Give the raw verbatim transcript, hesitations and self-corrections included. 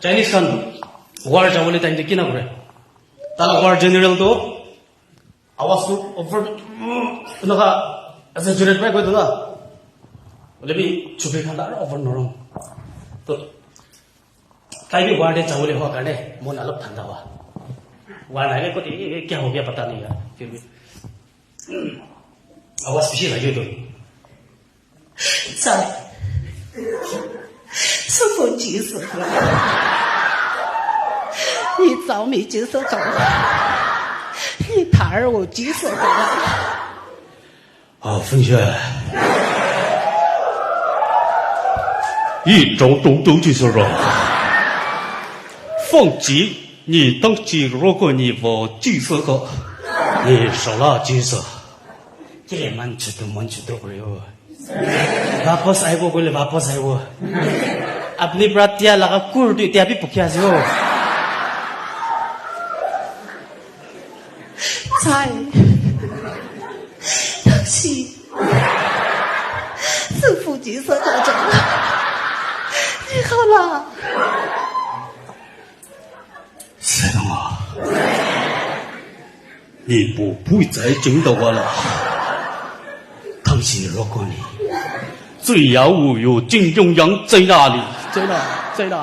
Chinese khan war jabole time te kina kore? Tala war general to awas tu over, enaka exaggerate pai koi tu na. Hoile bi chupri khan la over norong. To tai bi war te jabole hua karne mon alop thanda hua. War nai ko, "Eh, eh, kya ho gaya, pata nahi yaar." Phir bhi awas bishi lage to. Sai. Sufo Jisu. Ni zao mi Jisu. Ni tar wo Jisu. Ah, Feng Xue. Yi zhou dong dong ji se ro. Feng Ji, ni dang ji ro ge ni wo ji se ge. Ni shao la ji se. Kile man chutu, man chutu kore yo. Wapas aibo koile wapas aibo. Apni pra tia laga kur tu tia bi pukya ase yo. Sai. Taxi. Sufo Jisu. Ni khala. Sedonga. Ni bu bu zai jing da wa la. Tang si ro ko ni. Zui yao wu yu jing yong yang zai la li. Zai la, zai la.